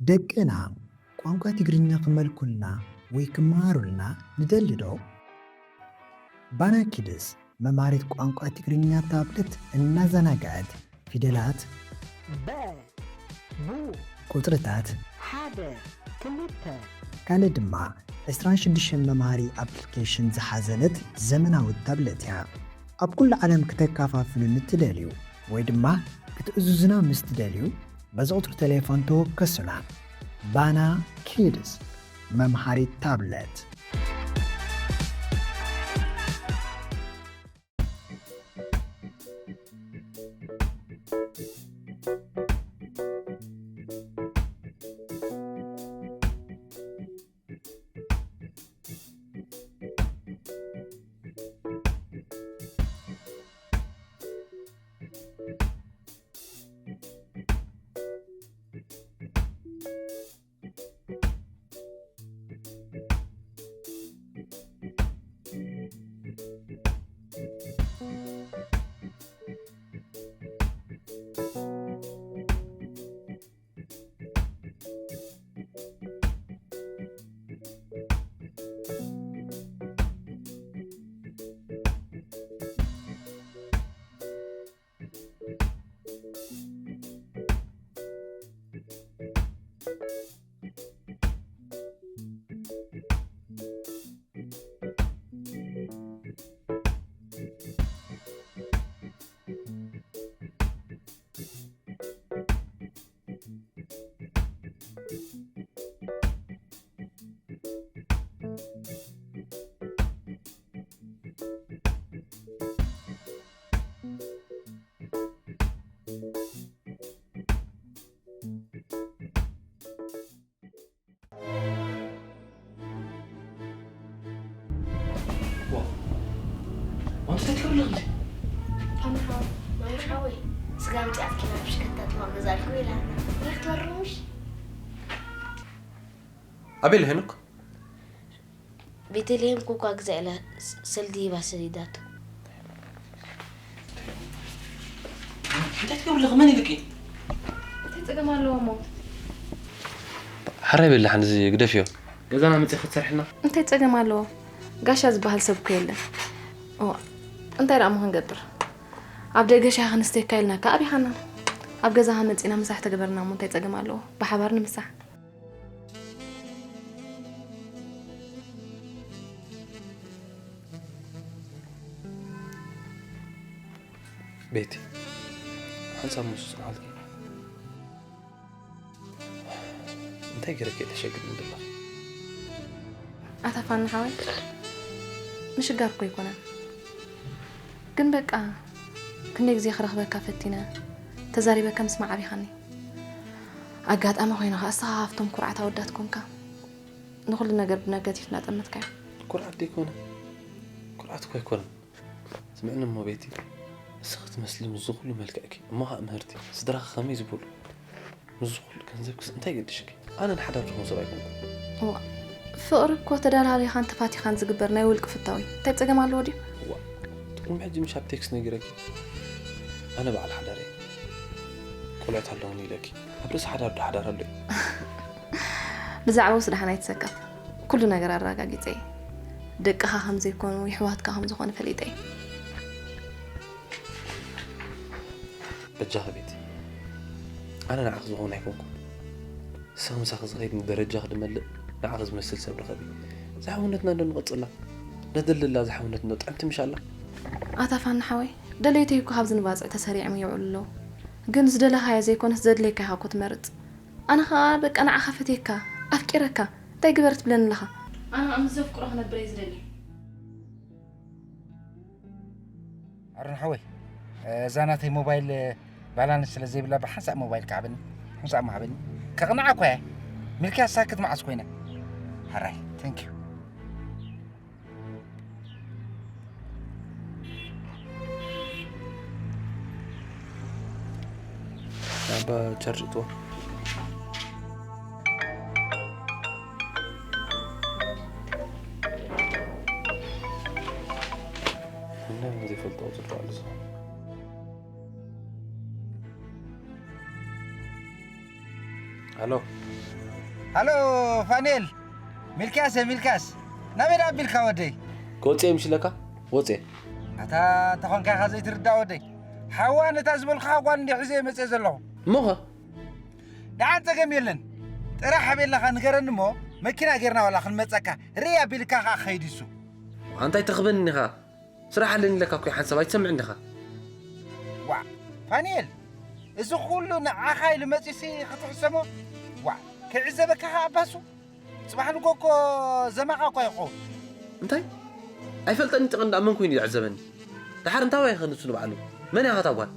ደቅና ቋንቋ ትግርኛ ክመልኩልና ወይ ክመሃሩልና ንደሊ ዶ? ባና ኪድስ መምሃሪት ቋንቋ ትግርኛ ታብለት እናዘናግዐት ፊደላት፣ በ፣ ቡ፣ ቁጽርታት፣ ሓደ፣ ክልተ፣ ካልእ ድማ ዕስራን ሽዱሽተን መምሃሪ ኣፕሊኬሽን ዝሓዘለት ዘመናዊት ታብለት እያ። ኣብ ኩሉ ዓለም ክተከፋፍሉ ንትደልዩ ወይ ድማ ክትእዝዙና ምስ ትደልዩ፣ በዚ ቁጽሪ ቴሌፎን ተወከሱና። ባና ኪድስ፣ መምሃሪት ታብለት። ዋ፣ ዋንታ እንታይ ትገብሪ ኣለኺ? ፋና ሓወይ፣ ማሚ ሓወይ፣ ስጋ ኣምጺኣትኪ ናብ ሽከታ ጥማቕ ገዛልኩም ኢላትና። ሪኽ ትወርምሽ? ኣቤል ሄኖክ? ቤተልሔም ኮኳ ግዛ ኢላ ስ-፣ ሰልዲ ሂባ ሰዲዳቶ። እንታይ ትገብሪ ኣለኺ? መን ኢልኪ? እንታይ ጸገም ኣለዎ እሞ? ሓራይ በሊ ሓንዚ ግደፍዮ። ገዛና መጺኺ ክትሰርሕልና? እንታይ ጸገም ኣለዎ? ጋሻ ዝበሃል ሰብ እኮ የለን። እዋ፣ እንታይ ደኣ እሞ ክንገብር? ኣብ ደገ ሻሂ ክንስተየካ ኢልናካ ኣቢኻና። ኣብ ገዛኻ መጺና ምሳሕ ተገበርና እሞ እንታይ ጸገም ኣለዎ? ብሓባር ንምሳሕ። ቤቲ፣ ሓንሳብ ምስ ጽንሓልኪ። እንታይ ገይረኪ እየ ተሸግርኒ ዘለኺ? ኣታ ፋና ሓወይ፣ ምሽጋር እኮ ኣይኮነን። ግን በቃ፣ ክንደይ ግዜ ክረኽበካ ፈቲነ፣ ተዛሪበካ ምስማዕ ኣቢኻኒ። ኣጋጣሚ ኮይኑ ኸኣ፣ እስኻ ካብቶም ኩርዓት ኣወዳት ኮንካ፣ ንኹሉ ነገር ብነጋቲቭ እናጠመትካዮ። ኩርዓት ደይኮነ። ኩርዓት እኮ ኣይኮነን። ስምዕኒ እሞ ቤቲ፣ እስኺ ትመስሊ ምስዚ ኩሉ መልክዕኪ፣ እሞ ኸኣ ምህርቲ፣ ስድራኺ ከመይ ዝበሉ? ምስዚ ኩሉ ገንዘብክስ እንታይ ገድሽኪ? ኣነ ንሓዳር ዝኾን ሰብ ኣይኮንኩን። እዋ፣ ፍቕሪ እኮ ተደላሊኻን ተፋቲኻን ዝግበር ናይ ውልቂ ፍታው እዩ። እንታይ ጸገም ኣለዎ ድዩ? እዋ፣ ቅድሚ ሕጂ ምሽ ኣብ ቴክስት ነጊረኪ። ኣነ በዓል ሓዳር እየ። ቆልዑት ኣለዉኒ ኢለኪ። ኣብ ርእሲ ሓዳር ዶ ሓዳር ኣሎ እዩ? ብዛዕባኡስ ደሓን ኣይትሰከፍ። ኩሉ ነገር ኣረጋጊጸ እየ። ደቅኻ ከም ዘይኮኑ፣ የሕዋትካ ከም ዝኾኑ ፈሊጠ እየ። በጃኺ ቤቲ፣ ኣነ ንዓኺ ዝኸውን ኣይኮንኩን። ንስኺ ምሳኺ ዝኸይድ ንደረጃኺ ድመልእ፣ ንዓኺ ዝመስል ሰብ ርኸቢ። እዛ ሓውነትና እንዶ ንቐጽላ። ነደልላ እዛ ሓውነት እንዶ ጥዕምቲ ምሽ ኣላ። ኣታ ፋና ሓወይ፣ ደለይተይ እኮ ካብዚ ንባጽዕ ተሰሪዖም ይውዕሉ ኣለዉ። ግን ዝደለኻዮ ዘይኮነስ ዘድለየካ ኢኻ እኮ ትመርጽ። ኣነ ኸኣ በቃ ንዓኻ ፈትየካ፣ ኣፍቂረካ፣ እንታይ ግበር ትብለኒ ኣለኻ? ኣነ ኸኣ ምስ ዘፍቅሮ ክነብር እየ ዝደሊ። ኣሮን ሓወይ፣ እዛ ናተይ ሞባይል ባላንስ ስለ ዘይብላ ብሓንሳእ ሞባይል ክሃበኒ፣ ሓንሳእ እሞ ሃበኒ። ከቕንዓ እኮ እየ። ሚልክያስ ሳክት መዓስ ኮይነ? ሕራይ፣ thank you። ናባ ቻርጅ እትዋ። እና ዘይፈልጦ ቁጽሪ ኣሎ። ኣሎ። ሃሎ ፋንኤል። ሚልክያስ፣ ሚልክያስ፣ ናበይ ደኣ ኣቢልካ ወደይ? ክወጽእ እየ ምሽለካ። ወጽእ። ኣታ ተኾንካ ኢኻ ዘይትርዳእ ወደይ። ሓዋ ነታ ዝበልኩኻ ጓል እንዲ ሒዘ እየ መጽእ ዘለኹ። እሞኸ? ደሓን ጸገም የለን። ጥራሕ ኣበይ ኣለኻ ንገረኒ እሞ፣ መኪና ጌርና ዋላ ክንመጸካ። ርእይ ኣቢልካ ከኣ ክኸይድ እሱ። ኣንታይ ተኽበኒ ኢኻ? ስራሕ ኣለኒ ኢለካ እኮ ሓንሳብ ኣይትሰምዕን ዲኻ? ዋዕ፣ ፋንኤል፣ እዚ ኩሉ ንዓኻ ኢሉ መጺሲ ክትሕሰሞ? ዋዕ፣ ክዕዘበካ ኸኣ ኣባሱ? ጽባሕ ንጎ እኮ ዘማኻ እኳ ይኸውን። እንታይ? ኣይፈልጠኒ ጥቕን ደኣ መን ኮይኑ ይዕዘበኒ? ደሓር እንታይ ዋይ ኸ ንሱ ንባዕሉ? መን እያ ኸታ ጓል?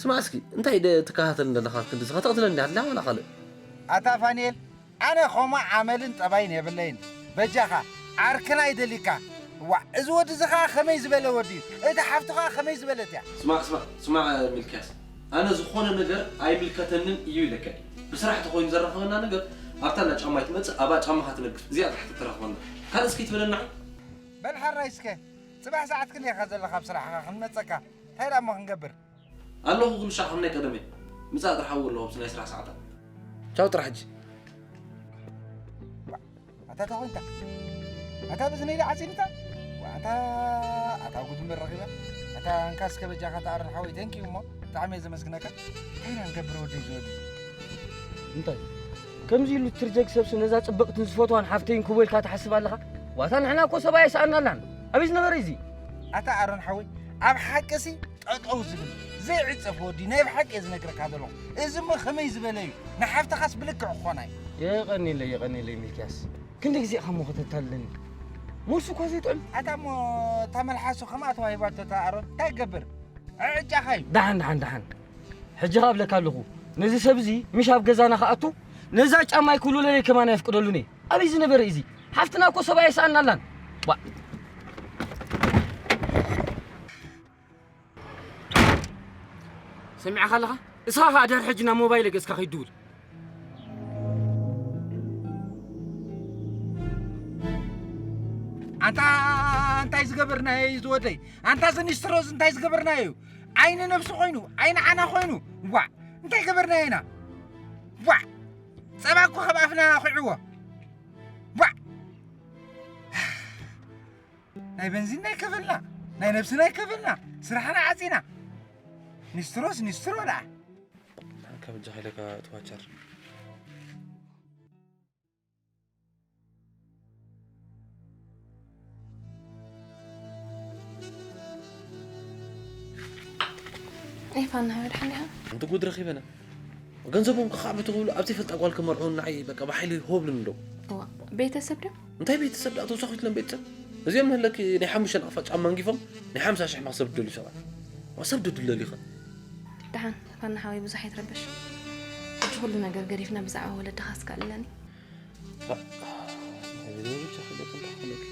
ስማዕ እስኪ፣ እንታይ ደ ትከታተል እንደለኻ ክንድዚ ኸተቕትለኒ ኣላ ዋላ ካልእ? ኣታ ፋንኤል፣ ኣነ ኸምኡ ዓመልን ጠባይን የብለይን። በጃኻ፣ ዓርክና ይደሊካ። ዋዕ፣ እዚ ወዲ እዚ ኸኣ ኸመይ ዝበለ ወዲ እዩ? እታ ሓፍቱ ኸኣ ኸመይ ዝበለት እያ? ስማዕ፣ ስማዕ፣ ስማዕ ሚልክያስ፣ ኣነ ዝኾነ ነገር ኣይምልከተንን እዩ ኢለካ እየ። ብስራሕ ተኾይኑ ዘራኸበና ነገር ኣብታ እንዳ ጫማ ኣይትመጽእ፣ ኣብኣ ጫማኻ ትነግፍ። እዚኣ ጥራሕ ተተራኽበና። ካልእ እስኪ ትበለና። በል ሓራይ እስከ፣ ጽባሕ ሰዓት ክንደይ ኢኻ ዘለኻ ኣብ ስራሕኻ? ክንመጸካ። እንታይ ደኣ እሞ ክንገብር? ኣለኹ ኩሉ ሻዕ ከም ናይ ቀደመይ። ምጻእ ጥራሕ ኣብኡ ኣለኹ ኣብዚ ናይ ስራሕ ሰዓታት። ቻው ጥራሕ ሕጂ። ኣታ ተኾይንካ። ኣታ ብዝነይ ዓጺንታ። ኣታ፣ ኣታ ጉድ እምበር ረኺበ። ኣታ እንካ እስከ በጃኻ ተኣረን ሓወይ፣ thank you እሞ። ብጣዕሚ እየ ዘመስግነካ። እንታይ ኢና ንገብር ወደይ ዝወዲ? እንታይ? ከምዚ ኢሉ ትርጀግ ሰብሲ ነዛ ጽብቕትን ዝፈትዋን ሓፍተይን ክቦ ኢልካ ትሓስብ ኣለኻ? ዋታ ንሕና እኮ ሰብኣይ ኣይሰኣናላን። ኣበይ ዝነበረ እዚ? ኣታ ኣሮን ሓወይ፣ ኣብ ሓቅሲ ጠጠው ዝብል ዘይዕጸፍ ወዲ ናይ ብሓቂ እየ ዝነግረካ ዘለኹ። እዚ እሞ ከመይ ዝበለ እዩ? ንሓፍትኻስ ብልክዕ ክኾና እዩ። የቐኒለይ፣ የቐኒለይ ሚልክያስ። ክንደይ ግዜ ኢኻ እሞ ከተታልለኒ? መልሱ እኳ ዘይጥዕም። ኣታ እሞ እታ መልሓሱ ከምኣ ተዋሂባቶ እታ ኣሮን እንታይ ክገብር? ዕጫኻ እዩ። ደሓን፣ ደሓን፣ ደሓን። ሕጂ ኸኣ እብለካ ኣለኹ፣ ነዚ ሰብ እዚ ምሽ ኣብ ገዛና ክኣቱ፣ ነዛ ጫማይ ክውልውለለይ ከማን ኣየፍቅደሉን እየ። ኣበይ ዝነበረ እዩ እዚ? ሓፍትና እኮ ሰብኣይ ኣይሰኣናላን። ዋ። ሰሚዕኻ ኣለኻ? እስኻ ኸኣ ድሕሪ ሕጂ ናብ ሞባይለይ ገጽካ ከይትድውል። ኣንታ እንታይ ዝገበርናዮ እዩ ዝወደይ? ኣንታ እዚ ኒስትሮዝ እንታይ ዝገበርናዮ እዩ? ዓይኒ ነብሱ ኮይኑ፣ ዓይኒ ዓና ኮይኑ። ዋዕ! እንታይ ገበርናዮ ኢና? ዋዕ! ጸባ እኮ ካብ ኣፍና ኣኹዕዎ። ዋዕ! ናይ በንዚን ናይ ከፈልና፣ ናይ ነብስና ይከፈልና፣ ስራሕና ዓጺና። ኒስትሮስ ኒስትሮ ደኣ። ካብ እጃ ሃይለካ ትዋቸር። ኤፋና፣ ሓመድ ሓሊኻ? ሓንቲ ጉድ ረኺበና። ገንዘቦም ክኻዕብቱ ክብሉ ኣብ ዘይፈልጣ ጓል ክመርዑ ንዓይ በቃ ብሓይሊ ሆብልን ኣለዉ። እዋ፣ ቤተሰብ ድዮም? እንታይ ቤተሰብ ደኣ ተወሳኺ ትለን ቤተሰብ? እዚኦም ንህለኪ ናይ ሓሙሽተ ናቕፋ ጫማ ኣንጊፎም ናይ ሓምሳ ሽሕ መኽሰብ ዝደልዩ ሰባት። እዋ፣ ሰብ ዶ ድለልዩ ኸ? ደሓን፣ ፋና ሓወይ ብዙሕ ኣይትረበሽ። ሕጂ ኩሉ ነገር ገዲፍና ብዛዕባ ወለድኻ እስከ ኣለኒ። ፋ-፣ ናይ ቤት ወለድኻ ክደቅም ተኽእለኪ።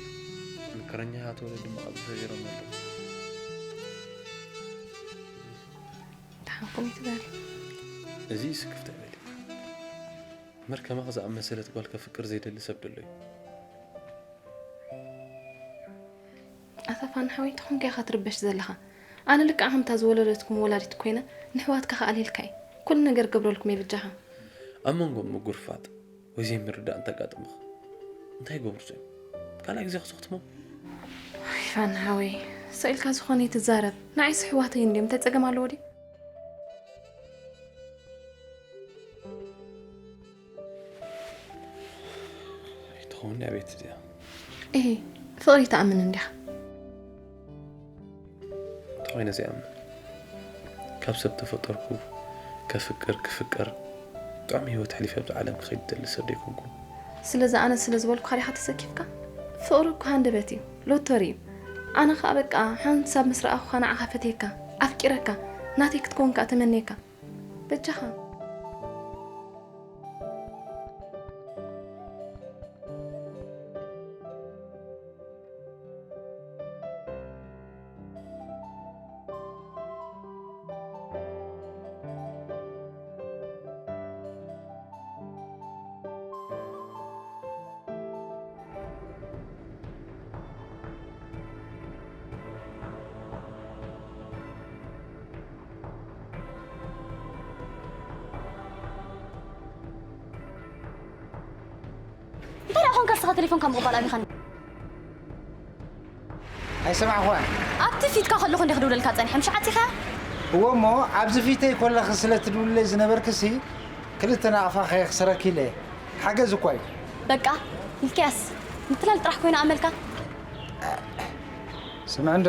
ምክረኛ ተወለድ ድማ ኣብዚ ሰጊሮም ኣለዉ። ደሓን ቁሚ ትበል። እዚ ስክፍታ ይበል። እምበር ከማኻ ዝኣመሰለት ጓል ከፍቅር ዘይደሊ ሰብ ደሎ እዩ። ኣታ ፋና ሓወይ፣ እንታይ ኮንካ ኢኻ ትርበሽ ዘለኻ? ኣነ ልክዕ ከምታ ዝወለደትኩም ወላዲት ኮይነ፣ ንሕዋትካ ከኣ ኣልሂልካ እየ። ኩሉ ነገር ገብረልኩም እየ ብጃኻ። ኣብ መንጎ ምጉርፋጥ ወይ ዘይምርዳእ እንተጋጥምኻ እንታይ ይገብሩ እዮም? ካልኣይ ግዜ ክሰኽትሞም? ኣይ ፋና ሓወይ፣ ስቕ ኢልካ ዝኾነ ኣይትዛረብ። ንዓይስ ኣሕዋተይ እንድዮም፣ እንታይ ጸገም ኣለዎ ድዩ? ኣይትኸውን እያ ቤት እዚኣ። እሂ፣ ፍቕሪ ትኣምን እንዲኻ። እንተኾይነ ዘይኣምን። ካብ ሰብ ተፈጠርኩ፣ ከፍቅር፣ ክፍቀር፣ ጥዑም ህይወት ኣሕሊፈ ኣብዛ ዓለም ክኸይድ ዝደሊ ሰብ ደይኮንኩ። ስለዚ ኣነ ስለ ዝበልኩኻ ዲኻ ተሰኪፍካ? ፍቕሪ እኮ ሃንደበት እዩ፣ ሎተሪ እዩ። ኣነ ኸኣ በቃ ሓንሳብ ምስ ረኣኹኻ ንዓኻ ፈትየካ፣ ኣፍቂረካ፣ ናተይ ክትከውን ከኣ ተመንየካ። በጃኻ። ንስኻ ተሌፎንካ ምቕባል ኣቢኻኒ። ኣይሰማዕኹዋን። ኣብቲ ፊትካ ከለኹ እንዲኽ ድውለልካ ጸኒሐ፣ ምሽ ዓጺኻ? እዎ እሞ፣ ኣብዚ ፊተይ ኮለኺ ስለ ትድውልለይ ዝነበርክሲ፣ ክልተ ናቕፋ ከየኽስረኪ ኢለ እየ። ሓገዝ እኳ እዩ። በቃ፣ ሚልክያስ፣ ምትላል ጥራሕ ኮይኑ ኣመልካ። ስምዕ እንዶ፣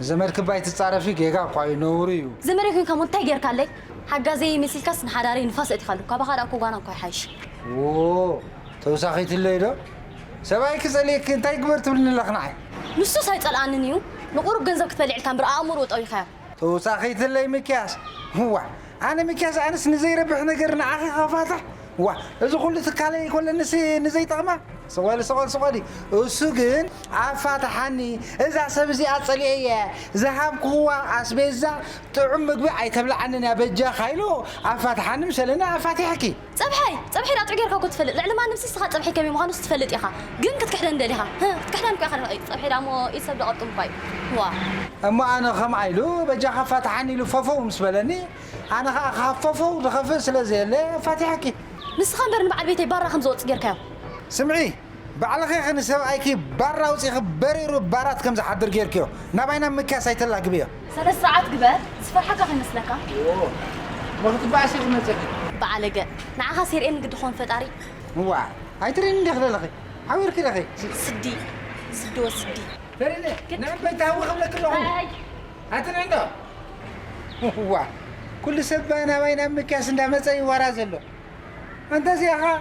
ንዘመድኪ እባ ኣይትጻረፊ፣ ጌጋ እኳ እዩ፣ ነውሪ እዩ። ዘመደይ ኮይንካ እሞ እንታይ ጌርካለይ? ሓጋዘይ መሲልካስ ንሓዳረይ ንፋስ ኣእቲኻሉ። ካባኻ ደኣ እኮ ጓና እኳ ይሓይሽ። ዎ፣ ተውሳኺትለይ ዶ? ሰብኣይ ክጸልየኪ እንታይ ግበር ትብልኒ ኣለኺ ንዓይ? ንሱስ ኣይጸልኣንን እዩ። ንቑሩብ ገንዘብ ክትበልዕ ኢልካ እምበር ኣእምሮኡ ጠዊኻዮ። ተውሳኺትለይ ሚክያስ። እዋ፣ ኣነ ሚክያስ ኣነስ ንዘይረብሕ ነገር ንዓኺ ከፋትሕ። ዋ፣ እዚ ኩሉ ትካለይ ኣይኮለንስ ንዘይጠቕማ። ስቕ በሊ፣ ስቕ በሊ፣ ስቕ በሊ። እሱ ግን ኣፋትሓኒ፣ እዛ ሰብ እዚኣ ጸሊኤያ፣ ዝሃብክዋ ኣስቤዛ ጥዑም ምግቢ ኣይተብልዓንን እያ በጃኻ ኢሉ ኣፋትሓኒ ምሰለኒ ኣፋቲሐኪ። ጸብሐይ፣ ጸብሐይ ዳኣ ጥዑይ ጌርካ እኮ ትፈልጥ። ልዕሊ ማንም ንስኻ ጸብሐይ ከመይ ምዃኑስ ትፈልጥ ኢኻ። ግን ክትክሕደኒ ደሊኻ። ህ፣ ክትክሕደኒ እኮ ኢኻ። ጸብሐይ ዳሞ ኢድ ሰብ ደቐርጥም እኳ እዩ። ዋ። እሞ ኣነ ከምኣ ኢሉ በጃኻ ኣፋትሓኒ ኢሉ ፈፈው ምስ በለኒ፣ ኣነ ኸኣ ካብ ፈፈው ዝኸፍእ ስለ ዘየለ ኣፋቲሐኪ። ንስኻ እምበር ንበዓል ቤተይ ባራ ከም ዝወጽእ ጌርካዮ። ስምዒ፣ ባዕልኺ ኢኺ ንሰብኣይኪ ባራ ኣውጺኺ በሪሩ ባራት ከም ዝሓድር ጌርክዮ። ናባይ ናብ ምክያስ ኣይተላግብዮ። ሰነ ስርዓት ግበር፣ ዝፈርሓካ ከይመስለካ። እሞ ክትበኣሲ ክመጸኪ። በዓለገ፣ ንዓኻ ሴርኤ ንግዲ ኾን ፈጣሪ። እዋ፣ ኣይትርእይኒ እንዲኺ ዘለኺ። ሓዊርኪ ዲኺ። ስዲ፣ ስዲ ወስዲ። ተሪነ፣ ንዕበይ ታዊ ክብለኪ ኣለኹ። ኣይ። ኣትነ እንዶ። እዋ፣ ኩሉ ሰብ ናባይ ናብ ምክያስ እንዳመጸ ይዋራ ዘሎ። ኣንታ እዚኣ ኸኣ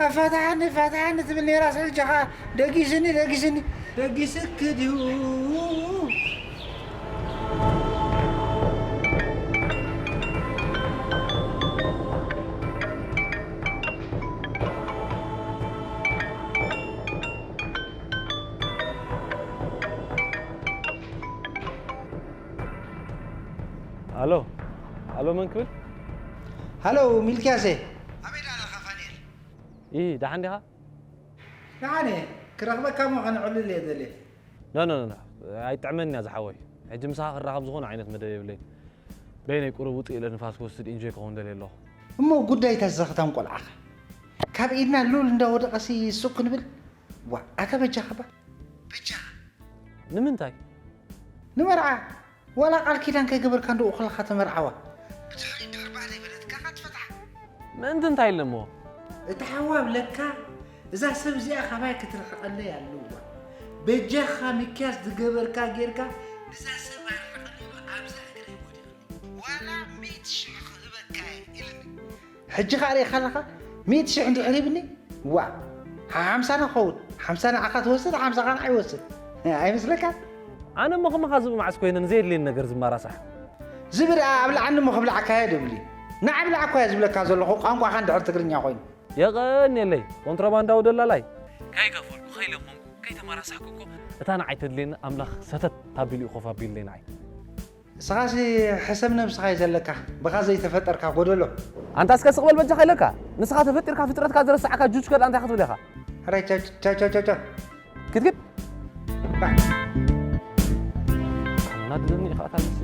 ኣፋትሓኒ፣ ፋትሓኒ ትብል ነይራስ፣ ሕጂ ኸኣ ደጊስኒ፣ ደጊስኒ። ደጊስኪ ድዩ? ኣሎ፣ ኣሎ፣ መን ክብል? ሃሎ፣ ሚልክያስ እየ። ኣበይ ደኣ ኣለኻ ፋኒኤል? ኢ፣ ደሓን ዲኻ? ደሓን እየ። ክረኽበካ እሞ ከነዕልል እየ ደልየ። ኖ፣ ኖ፣ ኖ፣ ኖ። ኣይጥዕመንን እያ ዝሓወይ። ሕጂ ምሳኻ ክራኸብ ዝኾነ ዓይነት መደብ የብለይን። በይነይ ቁሩብ ውጥእ ኢለ ንፋስ ክወስድ ኢንጆይ ክኸውን ደልየ ኣለኹ። እሞ ጉዳይታት እዛ ከተም ቆልዓኻ ካብ ኢድና ሉል እንዳወደቐሲ ሱቕ ክንብል? ዋ፣ ኣታ በጃኻ እባ። በጃኻ። ንምንታይ? ንመርዓ። ዋላ ቃል ኪዳን ከይገበርካ እንዶ እኹልኻ ተመርዓዋ። ብድሕሪኡ እንድሕር ባህ ዘይበለትካ ኸኣ ትፈትሓ። ምእንቲ እንታይ ኢለ እሞ? እቲ ሓዋ ኣብለካ፣ እዛ ሰብ እዚኣ ካባይ ክትርሕቐለይ ኣለዋ። በጃኻ ሚክያስ ዝገበርካ ጌርካ፣ እዛ ሰብ ኣርሕቐኒ እሞ ኣብዛ እግረይ ወዲቐኒ። ዋላ ሚእቲ ሽሕ ክህበካ እየ ኢልኒ። ሕጂ ኸኣ ርኢኻ ኣለኻ፣ ሚእቲ ሽሕ እንድሕር ሂብኒ፣ ዋእ፣ ሓምሳ ንኸውን፣ ሓምሳ ንዓኻ ትወስድ፣ ሓምሳ ኸኣ ንዓይ ይወስድ። ኣይመስለካን? ኣነ እሞ ከማኻ ዝብኢ መዓስ ኮይነ ንዘየድልየኒ ነገር ዝማራሳሕ? ዝብኢ ደኣ ኣብልዓኒ እሞ ከብልዓካ እየ ዶ እብሊ። ንዓ ብላዕ እኮ እየ ዝብለካ ዘለኹ፣ ቋንቋኻ እንድሕር ትግርኛ ኮይኑ። የቐንየለይ፣ ኮንትሮባንዳዊ ደላላይ። ከይከፈልኩ፣ ከይለመንኩ፣ ከይተማራሳሕኩ እኮ እታ ንዓይ ተድልየኒ ኣምላኽ ሰተት ኣቢሉ እዩ ኮፍ ኣቢሉለይ ንዓይ። ንስኻሲ ሕሰብ ነብስኻ እዩ ዘለካ፣ ብኻ ዘይተፈጠርካ ጎደሎ። ኣንታ እስከ ስቕ በል በጃኻ ኢለካ። ንስኻ ተፈጢርካ ፍጥረትካ ዝረሳዕካ ጁች ከ ደኣ እንታይ ክትብል ኢኻ? ሕራይ ቻው ቻው ቻው ቻው ቻው። ኪድ ኪድ። ባዕ። ኣናድደኒ ኢኻ ኣታ ንስ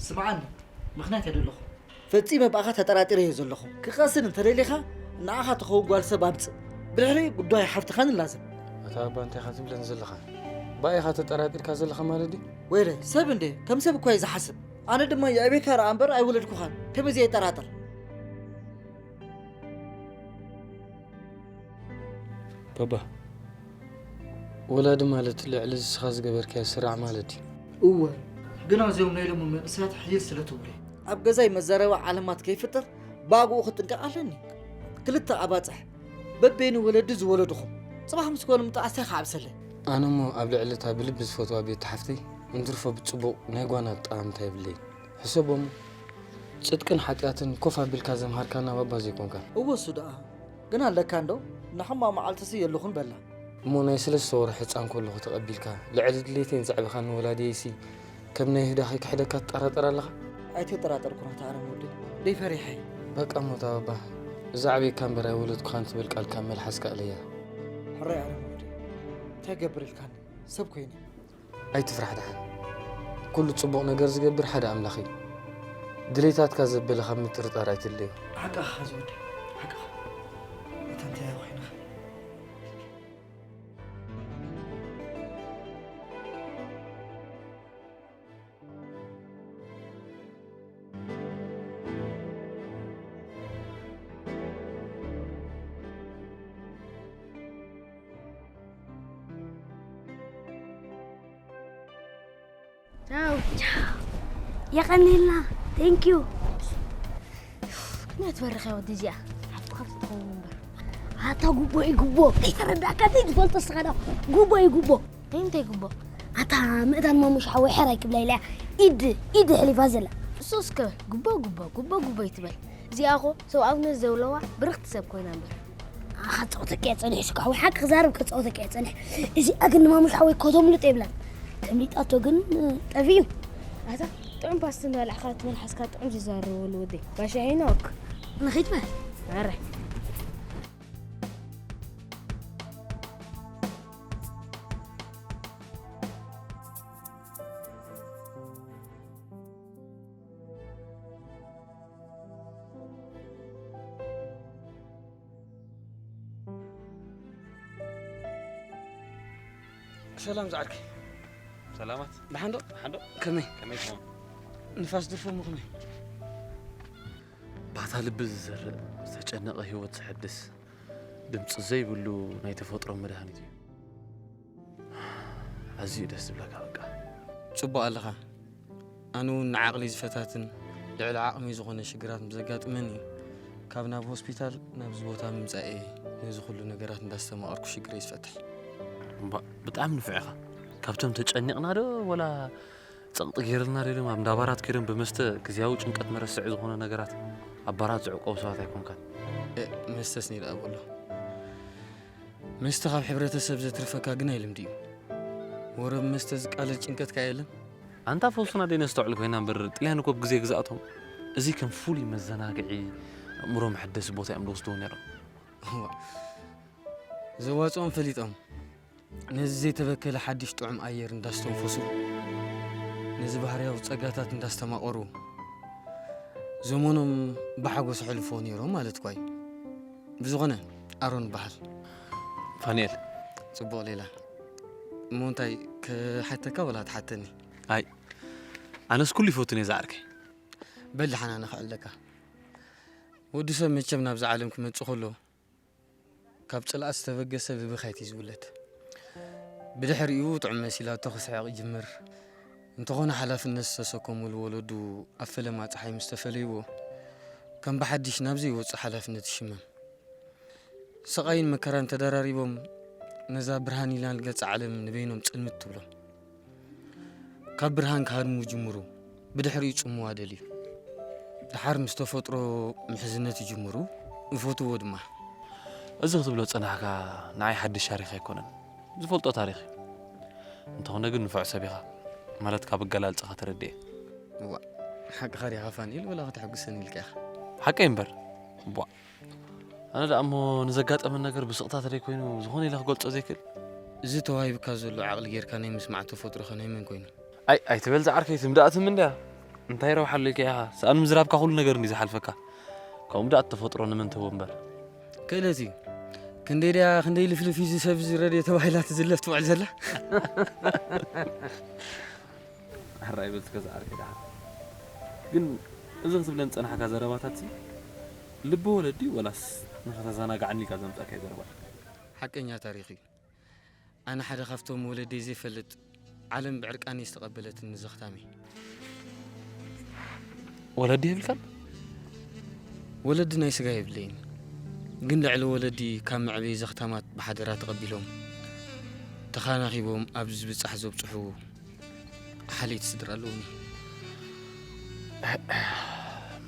ስምዓኒ፣ ምኽንያት የደለኹ። ፈጺመ ብኣኻ ተጠራጢረ እየ ዘለኹ። ክቐስን እንተደሊኻ፣ ንኣኻ ትኸውን ጓል ሰብ ኣምጽእ። ብድሕሪኡ ጉዳይ ሓፍትኻ ንላዘብ። ኣታ ኣባ እንታይ ኢኻ ትብለኒ ዘለኻ? ብኣይ ኢኻ ተጠራጢርካ ዘለኻ ማለት ድዩ? ወይለይ፣ ሰብ እንድየ፣ ከም ሰብ እኳ እየ ዝሓስብ። ኣነ ድማ የዕቤካ ረኣ እምበር ኣይወለድኩኻን። ከመይ ዘይጠራጠር? ባባ፣ ወላዲ ማለት ልዕሊ ንስኻ ዝገበርካዮ ስራዕ ማለት ድዩ? እወ፣ ግን ኣዚኦም ናይ ሎሚ መንእሰያት ሕይል ስለ ትብሉ እዩ። ኣብ ገዛይ መዛረቢ ዓለማት ከይፍጠር ብኣግኡ ክጥንቀቕ ኣለኒ። ክልተ ኣባጽሕ በበይኑ ወለዲ ዝወለድኹም ጽባሕ ምስ ኮኑ ምጥዓስታይ ክዓብሰለይ። ኣነ እሞ ኣብ ልዕሊ እታ ብልቢ ዝፈትዋ ቤቲ ሓፍተይ እንትርፎ ብጽቡቕ ናይ ጓና ኣጠማምታ የብለይን። ሕሰቦ እሞ ጽድቅን ሓጢኣትን ኮፍ ኣቢልካ ዘምሃርካና ባባ ዘይኮንካ። እወ እሱ ደኣ ግን ኣለካ እንዶ ንሕማ መዓልትሲ የለኹን በላ። እሞ ናይ ሰለስተ ወርሒ ህጻን ከለኹ ተቐቢልካ፣ ልዕሊ ድሌተይን ዘዕበኻኒ ወላዲየይሲ ከም ናይ ህዳ ከይክሕደካ ትጠራጠር ኣለኻ? ኣይተጠራጠርኩን ኣታ ኣረም ወደይ፣ ደይ ፈሪሐ። በቃ እሞ እታ ባባ፣ እዛ ዓብየካ እምበር ኣይወለድኩኻን ትብል ቃል ካብ መልሓስካ እለያ። ሕራይ ኣረም ወደይ፣ እንታይ ገብር ኢልካኒ? ሰብ ኮይነ። ኣይትፍራሕ ደሓን። ኩሉ ጽቡቕ ነገር ዝገብር ሓደ ኣምላኽ እዩ። ድሌታትካ ዘበለ ካብ ምጥርጣር ኣይትለዮ። ሓቅኻ ዝወደይ፣ ሓቅኻ። እታ እንታይ ኮይንኻ? ቻው። ቻው። የቐንየልና። Thank you። ግን ትበርኸ ወዲ እዚኣ ሓፍትኻ ትኸውን እምበር። ኣታ ጉቦ እዩ ጉቦ። ከይተረዳእካ ዘይትፈልጦ እስኻ ዶ? ጉቦ እዩ ጉቦ። እንታይ ጉቦ? ኣታ ምእዳን ማሙሽ ሓወይ ሕራይ ክብላ ኢላ ኢድ ኢድ ሕሊፋ ዘላ። እሱ እስከ ጉቦ ጉቦ ጉቦ ጉቦ ይትበል። እዚኣ እኮ ሰብኣውነት ዘለዋ ብርኽቲ ሰብ ኮይና እምበር። ኣኻ ጸውተካ እየ ጸኒሕ፣ ሽኳ ሓወይ ሓቂ ክዛረብ ከጸውተካ እየ ጸኒሕ። እዚኣ ግን ንማሙሽ ሓወይ ኮተምልጥ የብላን። ተምሊጣቶ ግን ጠፊኡ። ኣታ ጥዑም ፓስቲ እንዳበላዕካ እቲ መልሓስካ ጥዑም ዝዛረበሉ ወደይ። ባሻ ሄኖክ። ንኺድ በል። ኣረ። ሰላም ዝዓርከይ። ሰላማት። ደሓን ዶ? ደሓን ዶ? ከመይ? ከመይ ትኾን? ንፋስ ድርፎ እሞ ከመይ? ባታ ልቢ ዝዘርእ፣ ዝተጨነቐ ህይወት ዘሐድስ፣ ድምፂ ዘይብሉ ናይ ተፈጥሮ መድሃኒት እዩ። ኣዝዩ ደስ ዝብለካ በቃ። ጽቡቕ ኣለኻ። ኣነ እውን ንዓቕሊ ዝፈታትን ልዕሊ ዓቕሚ ዝኾነ ሽግራት ምስ ዘጋጥመኒ፣ ካብ ናብ ሆስፒታል ናብዚ ቦታ ምምጻእ እየ ነዚ ኩሉ ነገራት እንዳስተማቐርኩ ሽግረይ ዝፈትሕ። እምባ፣ ብጣዕሚ ንፉዕ ኢኻ። ካብቶም ተጨኒቕና ዶ ወላ ጸቕጢ ገይርልና ዶ ኢሎም ኣብ እንዳ ባራት ከይዶም ብመስተ ግዝያዊ ጭንቀት መረስዒ ዝኾነ ነገራት ኣብ ባራት ዝዕቆቡ ሰባት ኣይኮንካን። እ፣ መስተስ ነይረ ኣብኡ ኣሎ። መስተ ካብ ሕብረተሰብ ዘትርፈካ ግን ኣይልምዲ እዩ። ወረ ብመስተ ዝቃለል ጭንቀት ከኣ የለን። ኣንታ ፈውስና ደይ ነስተውዕል ኮይና እምበር፣ ጥልያን እኮ ብግዜ ግዝኣቶም እዚ ከም ፍሉይ መዘናግዒ፣ ኣእምሮ መሐደሲ ቦታ እዮም ዝወስድዎ ነይሮም። እዋ፣ ዘዋጽኦም ፈሊጦም፣ ነዚ ዘይተበከለ ሓድሽ ጥዑም ኣየር እንዳስተንፈሱ፣ ነዚ ባህርያዊ ጸጋታት እንዳስተማቐሩ፣ ዘመኖም ብሓጎስ ኣሕልፍዎ ነይሮም ማለት እኳ እዩ። ብዝኾነ፣ ኣሮን እበሃል። ፋንኤል። ጽቡቕ ሌላ። እሞ እንታይ ክሓተካ ወላ ትሓተኒ? ኣይ፣ ኣነስ ኩሉ ይፈቱን እየ ዝዓርከይ። በል ደሓን ኣነ ክዕለካ። ወዲ ሰብ መቸም ናብዛ ዓለም ክመጽእ ከሎ፣ ካብ ጽልኣት ዝተበገሰ ብብኻይት እዩ ዝውለድ። ብድሕሪኡ ጥዑም መሲላቶ ክስሕቕ ይጅምር። እንተኾነ ሓላፍነት ዝተሰከሙሉ ወለዱ ኣብ ፈለማ ጸሓይ ምስ ተፈለይዎ፣ ከም ብሓድሽ ናብ ዘይወጽእ ሓላፍነት ይሽመም። ስቓይን መከራን ተደራሪቦም ነዛ ብርሃን ኢልና ንገልጻ ዓለም ንበይኖም ጽልምት ትብሎም። ካብ ብርሃን ክሃድሙ ይጅምሩ፣ ብድሕሪኡ ጽምዋ ደልዩ። ደሓር ምስ ተፈጥሮ ምሕዝነት ይጅምሩ፣ ይፈትዎ ድማ። እዚ ክትብሎ ዝጸናሕካ ንዓይ ሓድሽ ታሪኽ ኣይኮነን። ዝፈልጦ ታሪኽ እዩ። እንተኾነ ግን ንፉዕ ሰብ ኢኻ። ማለት ካብ ኣገላልጻኻ ተረዲኤ። እዋእ፣ ሓቅኻ ዲኻ ፋኒኤል ወላ ከተሐጉሰኒ ኢልካ ኢኻ? ሓቀይ እምበር። እቧእ። ኣነ ደኣ እሞ ንዘጋጠመን ነገር ብስቕታ ተደይ ኮይኑ ዝኾነ ኢለ ክገልጾ ዘይክእል። እዚ ተዋሂብካ ዘሎ ዓቕሊ ጌርካ ናይ ምስማዕ ተፈጥሮኸ ናይ መን ኮይኑ? ኣይ፣ ኣይትበል ዝዓርከይ፣ ትም ደኣ ትም እንድያ። እንታይ ረብሓ ኣሎ ኢልካ ኢኻ? ሰኣን ምዝራብካ ኩሉ ነገር እንድዩ ዝሓልፈካ። ከምኡ ደኣ ተፈጥሮ ንመን ትህቦ እምበር። ክእለት እዩ። ክንደይ ድያ፣ ክንደይ ልፍልፍ እዩ እዚ ሰብ እዚ ረድዮ ተባሂላ ትዝለፍ ትውዕል ዘላ? ሕራይ በል እስከ ዝዓርከይ ደሓን። ግን እዚ ክትብለን ዝጸናሕካ ዘረባታትሲ ልቢ ወለድ ድዩ ወላስ ንኸተዘናግዓኒ ኢልካ ዘምጻእካዮ ዘረባ? ሓቀኛ ታሪኽ እዩ። ኣነ ሓደ ካብቶም ወለደይ ዘይፈልጥ፣ ዓለም ብዕርቃነይ ዝተቐበለትኒ ዘኽታመይ። ወለዲ የብልካን? ወለዲ ናይ ስጋ የብለይን። ግን ልዕሊ ወለዲ ካብ መዕበዪ ዘኽታማት ብሓደራ ተቐቢሎም፣ ተኻናኺቦም ኣብዚ ዝብጻሕ ዘብጽሑ ሓለይቲ ስድራ ኣለዉኒ።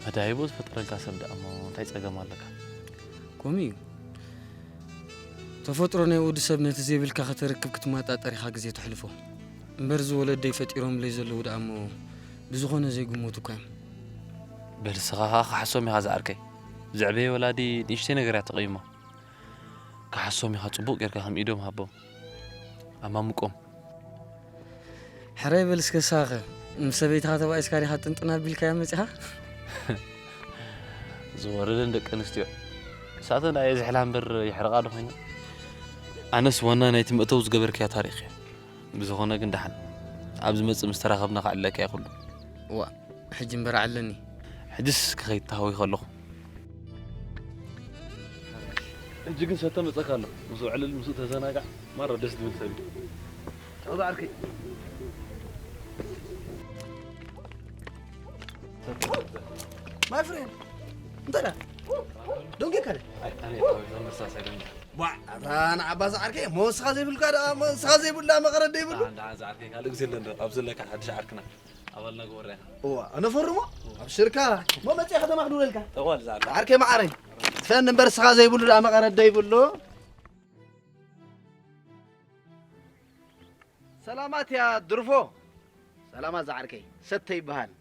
መዳይቦ ዝፈጠረልካ ሰብ ደኣ እሞ እንታይ ጸገም ኣለካ? ከምኡ እዩ። ተፈጥሮ ናይ ወዲ ሰብ ነቲ ዘይብልካ ከተርክብ ክትመጣጠር ኢኻ ግዜ ተሕልፎ። እምበር እዚ ወለደይ ፈጢሮምለይ ዘለዉ ደኣ እሞ ብዝኾነ ዘይግመቱ እኳ እዮም። በል ንስኻ ኸኣ ክሓሶም ኢኻ ዝዓርከይ። ዘዕበየ ወላዲ ንእሽተይ ነገር እያ ተቐይሞ። ክሓሶም ኢኻ ጽቡቕ ጌርካ ከም ኢዶም ሃቦም። ኣማሙቆም። ሕራይ በል እስከ ንስኻ ኸ ምስ ሰበይትኻ ተባኢስካ ዲኻ ጥንጥን ኣቢልካያ መጺኻ? ዝወረደን ደቂ ኣንስትዮ። እሳተን ደኣ የዝሕላ እምበር የሕርቓ ዶ ኮይነን? ኣነስ ዋና ናይቲ መእተዊ ዝገበርካያ ታሪኽ እያ። ብዝኾነ ግን ደሓን። ኣብ ዝመጽእ ምስ ተራኸብና ከዕልለካ እየ ኩሉ። ዋእ፣ ሕጂ እምበር ዓለኒ። ሕጅስ ክኸይድ ተሃዊኸ ኣለኹ። ሕጂ ግን ሰተ መጸካ ኣሎ። ምስኡ ዕልል፣ ምስኡ ተዘናጋዕ። ማራ ደስ ዝብል ሰብ እዩ። ቻው ዝዓርከይ። My friend፣ እንታይ ደኣ? ደንጊካ ደ? ኣይ፣ ኣነ ተመሳሳይ ደንጊ። ዋ፣ ኣታ ንዓባ ዝዓርከይ፣ እሞ ንስኻ ዘይብልካ ደኣ፣ እሞ ንስኻ ዘይብሉ ደኣ መቐረት ደይብሉ? ደሓን፣ ደሓን ዝዓርከይ፣ ካልእ ግዜ ኣለና። ኣብ ዘለካ ሓድሽ ዓርክና። ኣባልና ግበራ ኢኻ። እዋ፣ ኣነ ፈርሞ? ኣብሽርካ። እሞ መጺኣ ከተማኽዱረልካ። ጠዋል ዝዓርከይ። ዝዓርከይ መዓረይ። ትፈን እምበር ንስኻ ዘይብሉ ደኣ መቐረት ደይብሉ። ሰላማት እያ ድርፎ። ሰላማት ዝዓርከይ። ሰተ ይበሃል።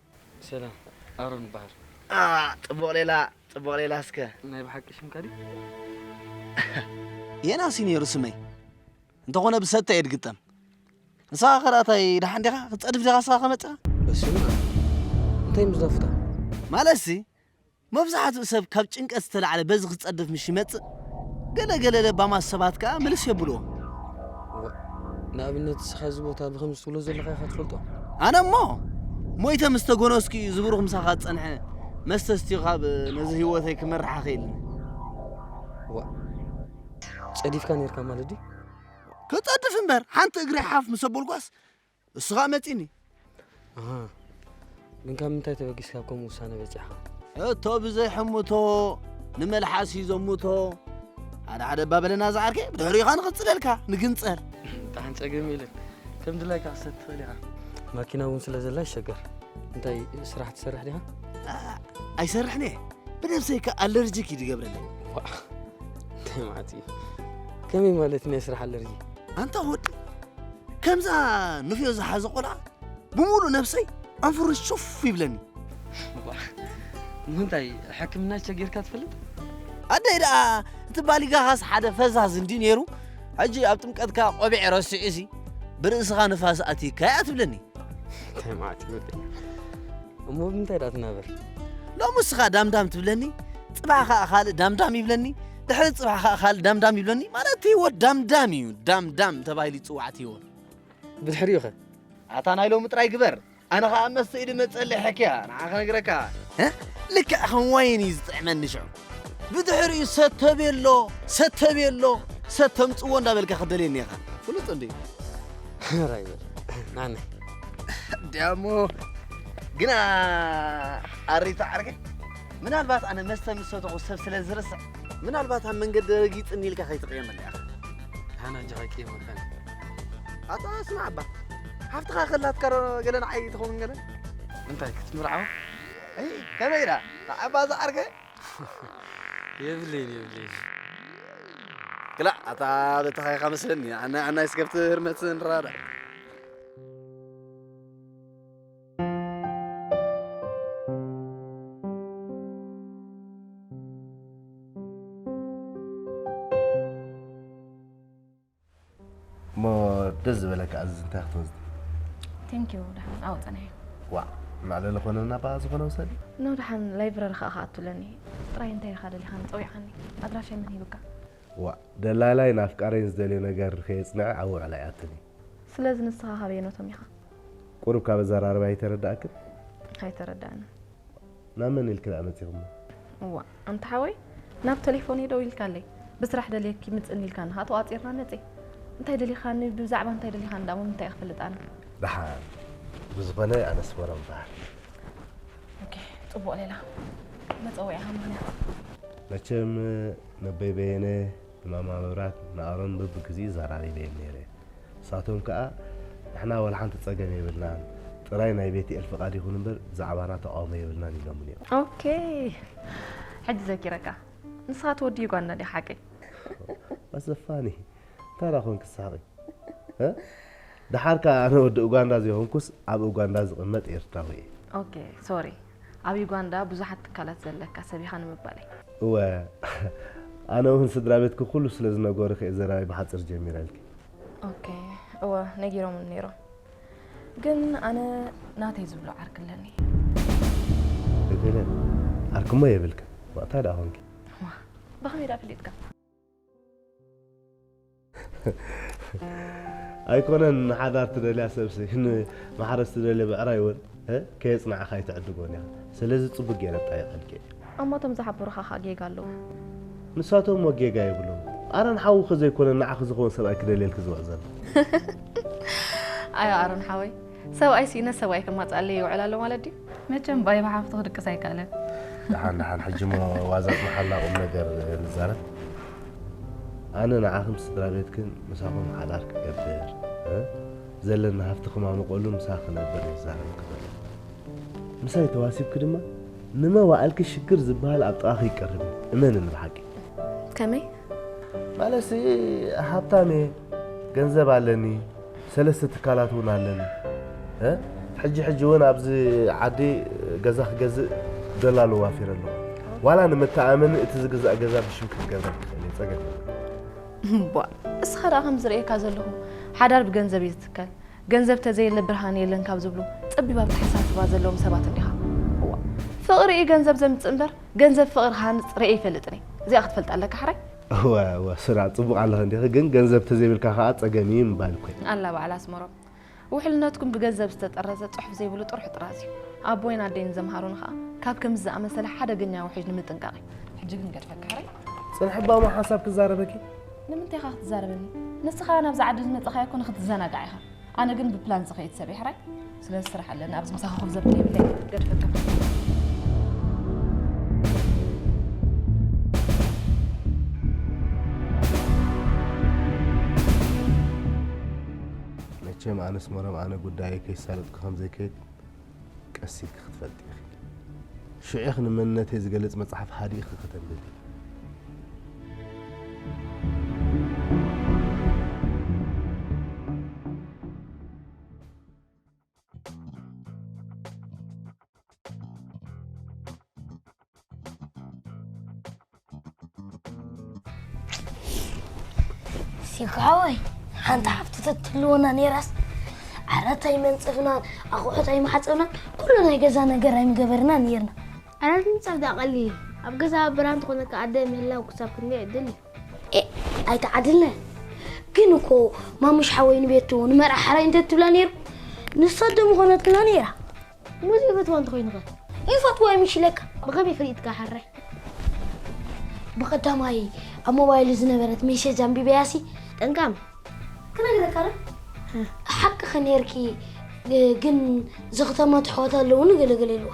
ሰላም፣ ኣሮን ይበሃል። አ፣ ጽቡቕ ሌላ፣ ጽቡቕ ሌላ እስከ። ናይ ብሓቂ ሽምካ ድዩ? የናሲ ነይሩ ስመይ። እንተኾነ ብሰተ እየ ድግጠም። ንስኻ ከ ደኣ እንታይ ደሓን ዲኻ? ክትጸድፍ ዲኻ ንስኻ ከመጽኻ? በስመ ኣብ። እንታይ ምስ ዳፉታ? ማለትሲ፣ መብዛሕትኡ ሰብ ካብ ጭንቀት ዝተላዕለ በዚ ክጸድፍ ምሽ ይመጽእ። ገለ ገለ ለባማት ሰባት ከኣ ምልስ የብልዎ። እዋ፣ ንኣብነት ንስኻ እዚ ቦታ ብኸምዚ ትብሎ ዘለኻ ኢኻ ትፈልጦ? ኣነ እሞ ሞይተ ምስ ተጎነስኩ እዩ ዝብሩኽ ምሳኻ ዝጸንሐ መስተ ስትዩ ካብ ነዚ ህይወተይ ክመርሓ ክኢልኒ። እዋ፣ ጸዲፍካ ነይርካ ማለት ድዩ? ክጸድፍ እምበር ሓንቲ እግረይ ሓፍ ምስ ኣበልኳስ እሱ ኸኣ መጺኒ። ኣሃ። ግን ካብ ምንታይ ተበጊስካ ኣብ ከምኡ ውሳነ በጺሕኻ? እቶ ብዘይ ሕምቶ ንመልሓስ እዩ ዘምቶ። ሓደ ሓደ እባ በለና ዝዓርከይ፣ ብድሕሪኡ ኸኣ ንቕጽለልካ፣ ንግንጸል። ደሓን ጸገም የለን። ከም ድላይካ ክሰቲ ትኽእል ኢኻ። ማኪና እውን ስለ ዘላ ይሸገር። እንታይ ስራሕ ትሰርሕ ዲኻ? ኣ-፣ ኣይሰርሕን እየ። ብነብሰይ ከኣ ኣለርጂክ እዩ ዝገብረለይ። ዋእ፣ እንታይ ማለት እዩ? ከመይ ማለት ናይ ስራሕ ኣለርጂ? ኣንታ ወዲ፣ ከምዛ ንፍዮ ዝሓዘ ቆልዓ ብምሉእ ነብሰይ ኣንፍሩ ሹፍ ይብለኒ። ዋእ፣ እሞ እንታይ ሕክምና ቸጊርካ ትፈልጥ? ኣደይ ደኣ፣ እቲ ባሊጋኻስ ሓደ ፈዛዝ እንድዩ ነይሩ፣ ሕጂ ኣብ ጥምቀትካ ቆቢዕ ረሲዑሲ ብርእስኻ ንፋስ ኣትዩካ እያ ትብለኒ። እንታይ ማለት እዩ ወደይ? እሞ ብምንታይ ደኣ ትናበር? ሎሚ ንስኻ ዳምዳም ትብለኒ፣ ጽባሕ ኸኣ ካልእ ዳምዳም ይብለኒ፣ ድሕሪ ጽባሕ ኸኣ ካልእ ዳምዳም ይብለኒ፣ ማለት እቲ ህይወት ዳምዳም እዩ፣ ዳምዳም ተባሂሉ ይጽዋዕ እቲ ህይወት። ብድሕሪኡ ኸ? ኣታ ናይ ሎሚ ጥራይ ግበር፣ ኣነ ኸኣ ኣብ መስተ ኢዱ መጸለይ ሕክያ፣ ንዓ ክነግረካ። እ? ልክዕ ከም ዋይን እዩ ዝጥዕመኒ ሽዑ። ብድሕሪኡ ሰተ ቤሎ፣ ሰተ ቤሎ፣ ሰተ ምጽዎ እንዳበልካ ክደልየኒ ኢኻ። ፍሉጥ እንድዩ። ሕራይ በል። ናነ። እንድያሞ ግና ኣሪታ ዓርከይ፣ ምናልባት ኣነ መስተ ምስ ሰተኹ ሰብ ስለ ዝርስዕ፣ ምናልባት ኣብ መንገዲ ረጊጽኒ ኢልካ ከይትቕየመኒ ኢኻ። ኣነ ኣጆኻ ኣይቅየመካን። ኣታ ስማዕ እባ፣ ሓፍትኻ ከላትካ ዶ ገለ ንዓይ ትኸውን ገለ? እንታይ ክትምርዓው? ኣይ፣ ከመይ ኢላ? ንዓባ ዝዓርከይ? የብለይን፣ የብለይን። ክላእ፣ ኣታ በተኻይኻ መስለኒ፣ ኣነ፣ ኣናይስ ከብቲ ህርመት ንራዳእ። እሞ ደስ ዝበለካ ኣዝዝ እንታይ ክትወስዲ? Thank you፣ ደሓን ኣውፅናዮ። ዋእ፣ መዕለሊ ኮነና ባ ዝኾነ ውሰዲ። ኖ፣ ደሓን ላይብረሪ ኸኣ ክኣቱለኒ። ጥራይ እንታይ ኢኻ ደሊኻኒ ጸዊዓኒ? ኣድራሻይ መን ሂብካ? ዋእ፣ ደላላይን ኣፍቃረይን ዝደልዮ ነገር ከየጽንዐ ኣብ ውዕል ኣይኣቱን እዩ። ስለዚ ንስኻ ካበየኖቶም ኢኻ? ቁሩብ ካብ ኣዘራርባይ ኣይተረዳእክን? ኣይተረዳእንን። ናብ መን ኢልኪ ደኣ መጺኹሞ? እዋ፣ ኣንታ ሓወይ፣ ናብ ተሌፎነይ ደዊልካለይ። ብስራሕ ደልየኪ ምጽእኒ ኢልካኒ ኸኣ ተቋጺርና መጺኤ። እንታይ ደሊኻኒ፣ ብዛዕባ እንታይ ደሊኻኒ ደኣ እሞ ምንታይ እየ ክፈልጥ ኣነ? ደሓን። ብዝኾነ ኣነስ ወረ እምበኣር። ኦኬ፣ ጽቡቕ ሌላ። መጸውዒኻ ምኽንያት? መቸም፣ ነበይ በየነ፣ ንማማ መብራት፣ ንኣሮን በብግዜኡ ዘራሪበዮም ነይረ። ንሳቶም ከኣ፣ "ንሕና ወላ ሓንቲ ጸገም የብልናን፣ ጥራይ ናይ ቤትኤል ፍቓድ ይኹን እምበር፣ ብዛዕባና ተቓውሞ የብልናን" ኢሎምኒ እዮም። ኦኬ፣ ሕጂ ዘኪረካ። ንስኻ ትወዲ ዩጋንዳ ዲኻ ሓቀይ? ኣሰፋኒ። እንታይ ደኣ ኮንክ ትስሕቂ? እ? ደሓር ከኣ ኣነ ወዲ ኡጋንዳ ዘይኮንኩስ ኣብ ኡጋንዳ ዝቕመጥ ኤርትራዊ እየ። ኦኬ፣ ሶሪ። ኣብ ዩጋንዳ ብዙሓት ትካላት ዘለካ ሰብ ኢኻ ንምባለይ። እወ፣ ኣነ እውን ስድራ ቤትኪ ኩሉ ስለ ዝነገሩኺ እየ ዘረባይ ብሓፂር ጀሚረልኪ። ኦኬ፣ እወ፣ ነጊሮምኒ ነይሮም። ግን ኣነ ናተይ ዝብሎ ዓርኪ ኣለኒ። እገለ ዓርኪሞ የብልክን። ዋእታ ደኣ ኾንኪ። ዋ፣ ብኸመይ ደኣ ፈሊጥካ? ኣይኮነን ንሓዳር ትደልያ ሰብሲ ንማሕረስ ትደልዮ ብዕራይ እውን እ? ከየጽናዕኻ ኣይትዕድጎን ኢኻ። ስለዚ ጽቡቅ ገይረ ኣጣይቐልኪ እየ። ኣማቶም ዝሓበሩኻ ኸኣ ጌጋ ኣለዉ። ንሳቶም እሞ ጌጋ የብሎም። ኣረ ንሓውኺ ዘይኮነ ንዓኺ ዝኸውን ሰብኣይ ክደልየልኪ ዝውዕል ዘሎ። ኣዮ ኣሮን ሓወይ፣ ሰብኣይ ስኢነ ሰብኣይ ከማጽኣለይ ይውዕል ኣሎ ማለት ድዩ? መቸም ባይ ብሓፍቱ ክድቅስ ኣይከኣለን። ደሓን ደሓን፣ ሕጂ እሞ ዋዛ ጽንሓልና ቁም ነገር ንዛረብ። ኣነ ንዓኺ ምስ ስድራ ቤትክን ምሳኹም ሓዳር ክገብር እ? ዘለና ሃፍቲ ክማምቀሉ ምሳኺ ክነብር እየ ዝዛረበኪ ዘለኹ። ምሳይ ተዋሲብኪ ድማ ንመዋእልኪ ሽግር ዝበሃል ኣብ ጥቓኺ ይቀርብ እዩ። እመንኒ ብሓቂ። ከመይ? ማለትሲ ሃብታም እየ፣ ገንዘብ ኣለኒ፣ ሰለስተ ትካላት እውን ኣለኒ። እ? ሕጂ ሕጂ እውን ኣብዚ ዓዲ ገዛ ክገዝእ ደላሎ ዋፊረ ኣለኹ። ዋላ ንመተኣመኒ እቲ ዝግዛእ ገዛ ብሽምኪ ክገብረልኪ ይኽእል እየ፣ ጸገም የብሉን። እምቧ፣ እስኻ ደኣ ከም ዝርእየካ ዘለኹ ሓዳር ብገንዘብ እዩ ዝትከል። ገንዘብ ተዘየለ ብርሃን የለን ካብ ዝብሉ ጸቢብ ኣተሓሳስባ ዘለዎም ሰባት እንዲኻ። እዋ፣ ፍቕሪ እዩ ገንዘብ ዘምጽእ እምበር ገንዘብ ፍቕሪ ክሃንጽ ርእየ ኣይፈልጥን እየ። እዚኣ ክትፈልጥ ኣለካ ሕራይ። እወ እወ ስራ ጽቡቕ ኣለኺ እንዲኺ፣ ግን ገንዘብ ተዘይብልካ ከኣ ጸገም እዩ ምባል እኮ እዩ። ኣላ በዓል ኣስመሮም፣ ውሕልነትኩም ብገንዘብ ዝተጠረዘ ጽሑፍ ዘይብሉ ጥርሑ ጥራዝ እዩ። ኣቦይን ኣደይን ዘምሃሩኒ ከኣ ካብ ከምዚ ዝኣመሰለ ሓደገኛ ውሕጅ ንምጥንቃቕ እዩ። ሕጂ ግን ገድፈካ ሕራይ። ጽንሒ እባ እሞ ሓንሳብ ክዛረበኪ። ንምንታይ ኢኻ ክትዛረበኒ? ንስኻ ናብዚ ዓዲ ዝመጻኻዮ እኮ ንኽትዘናጋዕ ኢኻ። ኣነ ግን ብፕላን ዝኸይድ ሰብ እየ ሕራይ። ስለዚ ስራሕ ኣለኒ፣ ኣብዚ ምሳኻ ኮፍ ዘብል የብለይ። ገድፈካ። መቸም ኣነስ መሮም ኣነ ጉዳየይ ከይሳለጥኩ ከም ዘይከይድ ቀስ ኢልኪ ክትፈልጢ ኢኺ። ሽዑ ኢኺ ንመንነተይ ዝገልጽ መጽሓፍ ሃዲእኺ ከተንብቢ። ሲኳወይ ሓንቲ ሓፍቲ ተትህልወና ነይራስ ዓራት ኣይመንጸፍናን ኣቑሑት ኣይመሓጸብናን ኩሉ ናይ ገዛ ነገር ኣይምገበርና ነይርና። ዓራት ምንጻፍ ደኣ ቀሊል እዩ። ኣብ ገዛ ብርሃን ትኾነካ ኣደ ምህላው ክሳብ ክንደይ ዕድል እዩ። ኤ ኣይተዓድልናን። ግን እኮ ማሙሽ ሓወይ ንቤቱ ንመርዓ ሕራይ እንተትብላ ነይሩ ንሳ ዶ ምኾነትና ነይራ። ሙዚ ይፈትዋ እንተኾይኑ ኸ? ይፈትዋ እዩ ምሽ ኢለካ። ብኸመይ ፈሊጥካ ሓራይ? ብቐዳማይ ኣብ ሞባይሉ ዝነበረት ሜሴጅ ኣንቢበያሲ። ጠንቃም። ክነግረካ ዶ? ሓቅኺ ነይርኪ፣ ግን ዘኽተማ ኣሕዋት ኣለውኒ ገለገለ ኢልዋ።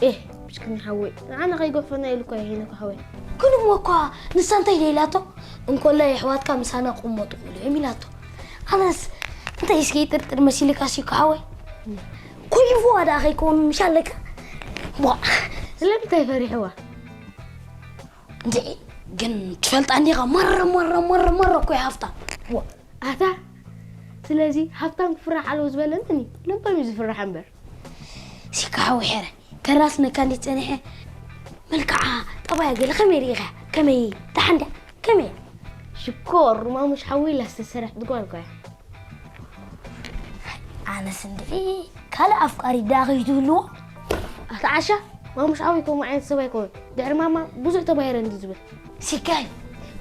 ኤህ ብሽክኒ ሓወይ ንዓና ከይገፈና ኢሉ እኳ ይሄነኩ ሓወይ። ግን እሞ እኳ ንሳ እንታይ ኢለ ኢላቶ? እንኮላይ ኣሕዋትካ ምሳና ክቕመጡ ክእሉ እዮም ኢላቶ። ኣነስ እንታይ እስኪ ጥርጥር መሲልካ ሲኮ ሓወይ? ኩይፉዋ ደኣ ከይከውን ምሽ ኣለካ። ቧዕ። ስለምንታይ ፈሪሕዋ? እንድዒ ግን ትፈልጣ እንዲኻ መረ መረ መረ መረ እኮ እያ ሃፍታም። ዋ። ኣታ ስለዚ ሃፍታም ክፍራሕ ኣለዎ ዝበለ መን እዩ? ለባም እዩ ዝፍራሕ እምበር። ሲካ ሓዊ ሕረ ከራስነካ እንዲ ጸኒሐ መልክዓ ጠባያ ገለ ከመይ ርኢኻ? ከመይ ደሓን ድያ? ከመይ እያ? ሽኮር ማሙሽ ሓዊ ኢላ ዝተሰርሐት ጓል እኮ እያ። ኣነስ እንድዒ ካልእ ኣፍቃሪት ደኣ ከይትህልዎ። ኣታ ዓሻ ማሙሽ ሓዊ ከምኡ ዓይነት ሰብ ኣይኮነን። ድሕሪ ማማ ብዙሕ ተባሂረ እንዲ ዝብል። ሲካይ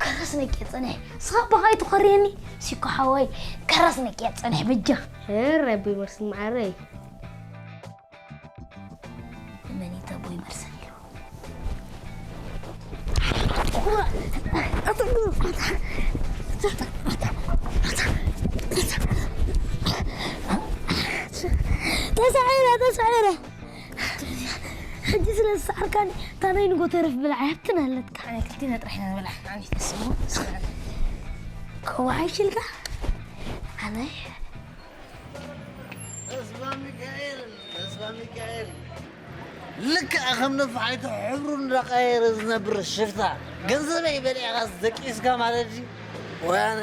ከራስነኪ እየ ጸኒሐ። ንስኻ እባ ከይትኾርየኒ። ሲኮ ሓወይ ከራስነኪ እየ ጸኒሐ በጃ። ሕረ ኣቦይ መርስን መዓረይ። መን እዩ ተቦይ መርሰን ኢሉ? ተሳዒረ ተሳዒረ። ሕጂ ስለ ዝሰዓርካኒ እታ ናይ ንጎ ተረፍ ብልዓ ሃብትን ኣለትካ። ኣነ ክልቲና ጥራሕ ኢና ንበልዓ። ኣነ ተስሙ ስምዓኒ። ከምኡ ሓይሽ ኢልካ? ኣነ ተስፋ ሚካኤል፣ ተስፋ ሚካኤል። ልክዕ ከም ነፋሒቶ ሕብሩ እንዳቐየረ ዝነብር ሽፍታ። ገንዘበይ በሊዕካስ ደቂስካ ማለት ድዩ? ወያነ።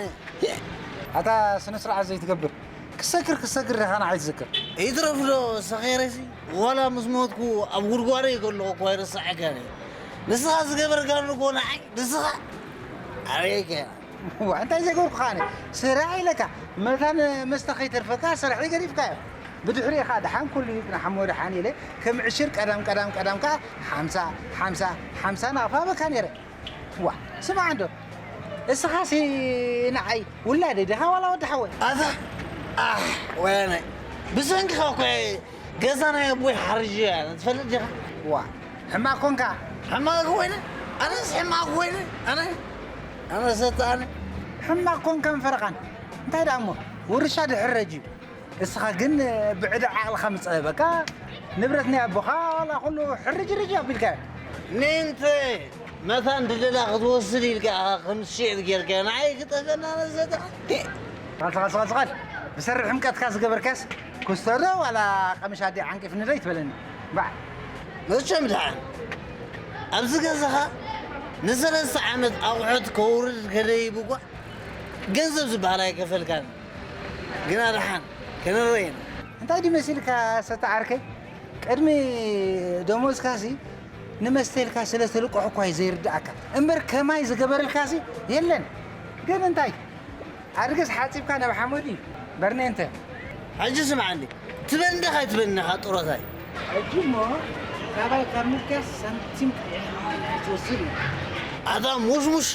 ኣታ ስነ ስርዓት ዘይትገብር። ክሰክር ክሰክር ዲኻ ንዓይ ትዝክር? ይትረፍ ዶ ሰኺረሲ? ዋላ ምስ ሞትኩ ኣብ ጉድጓደይ ከለኹ እኳ ኣይረስዐካን እየ። ንስኻ ዝገበርካኒ እኮ ንዓይ፣ ንስኻ። ኣበየከ? ዋ፣ እንታይ ዘገርኩኻ ኣነ? ስራሕ ኢለካ፣ መታን መስተ ከይተርፈካ ስራሕ ገዲፍካዮ። ብድሕሪኡ ኸዓ ደሓን ኩሉ ይጽናሕ እሞ ደሓን ኢለ፣ ከም ዕሽር ቀዳም ቀዳም ቀዳም ከኣ ሓምሳ፣ ሓምሳ፣ ሓምሳ ናቕፋ በካ ነይረ። ዋ፣ ስማዕ እንዶ፣ እስኻሲ ንዓይ ውላደይ ዲኻ ዋላ ወዲ ሓወይ? ኣታ፣ ኣሕ፣ ወያናይ፣ ብሰንክኻ እኮ እየ ገዛ ናይ ኣቦይ ሓርጀ እያ፣ ትፈልጥ ዲኻ? ዋ፣ ሕማቕ ኮንካ። ሕማቕ ኮይነ? ኣነስ ሕማቕ ኮይነ? ኣነ? ኣነ ሰተኣነ? ሕማቕ ኮንካን ፈረቓን። እንታይ ደኣ እሞ፣ ውርሻ ድሕረጅ እዩ። እስኻ ግን ብዕዳ ዓቕልኻ ምጸ፣ በቃ ንብረት ናይ ኣቦኻ ዋላ ኩሉ ሕርጅርጅ ኣቢልካዮ። ምእንቲ መታን ድለላ ክትወስድ ኢልካ ኢኻ ከም ዝሽየጥ ጌርካዮ። ንዓይ ክጠፈና መሰለካ? ቃል፣ ቃል፣ ቃል፣ ቃል። ብሰሪ ሕምቀትካ ዝገበርካስ ክስቶ ዶ ዋላ ቀምሽ ኣዲ ዓንቂፍኒ ዶ ይትበለኒ? ባዕ። መቸም ደሓን ኣብዚ ገዛኻ ንሰለስተ ዓመት ኣቑሑት ከውርድ ከደይብ እኳ ገንዘብ ዝበሃል ኣይከፈልካን። ግና ደሓን ክንርኢ ኢና። እንታይ ድዩ መሲልካ ሰተ ዓርከይ? ቅድሚ ደሞዝካሲ ንመስተ ኢልካ ሰለስተ ልቆሕ እኳ እዩ ዘይርድኣካ። እምበር ከማይ ዝገበረልካሲ የለን። ግን እንታይ? ኣድግስ ሓጺብካ ናብ ሓመድ እዩ። በርኔንተ። ሕጂ ስምዓኒ፣ ትበኒ ዲኻ ኣይትበኒ ኢኻ ጡረታይ? ሕጂ እሞ ካባይ ካብ ምልክያስ ሳንቲም ጥዒኻ ኣይትወስድ እዩ። ኣታ ሙሽሙሽ፣